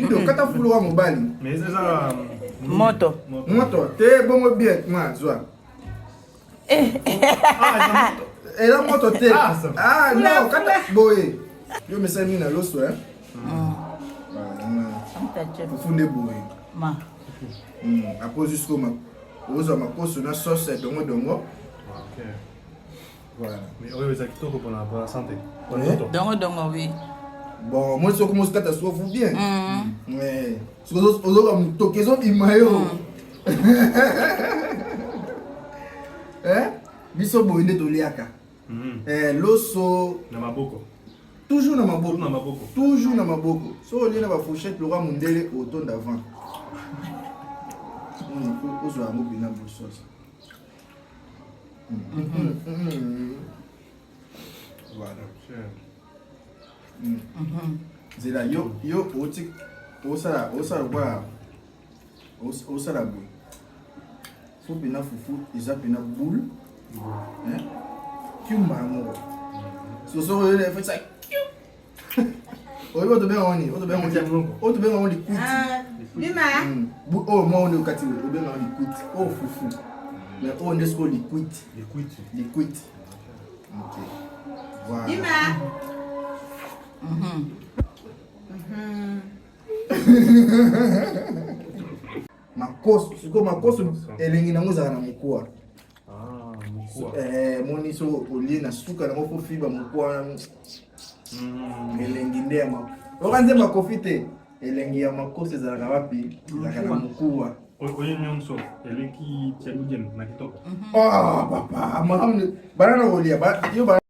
Bido kata fufu lokola mobali. Mais eza moto. Moto te bongo bien ma zwa. Ah, eza moto te. Ah, ah non, kata boye. Yo mesali mingi na loso hein. Fufu nde boye. Ma. Après jusqu'au ozwa makoso na sauce ya dongo dongo. Okay. Voilà. Mais oyo eza kitoko mpona mpona santé. Dongo dongo oui. Bon, moi soki mosikata sofu bien. Mais soki ozoka motoki ezobima yo. Eh? Biso boye nde toliaka. Eh, loso na maboko. Toujours na maboko. Na maboko. Toujours na maboko. So olie na ba fourchette loka mundele otonda avant. Ozwa yango mpena bososo. Voilà. Nzela yo yo oti osala osala lokola osala boye. Fo mpena fufu eza mpena boule. Kiumba moko. Soso oyo efo sa oyebi oyo tobenga ngo nini? Oyo tobenga ngo likuti. Oyo mwa oyo nde okati obenga ngo likuti. Oyo fufu. Mais oyo nde sikoyo likuti. Likuti. Ok. Voilà. Makoso, sikoyo makoso elengi nango ezalaka na mokuwa. Eh, moni so olie na suka nango fo fiba mokuwa wana elengi nde ya ma oka nzembo ya kofi te elengi ya makoso ezalaka wapi? Ezalaka na mokuwa. Oyo nyonso eleki tialujem na kitoko. Ah papa, malamu bana na kolia yo.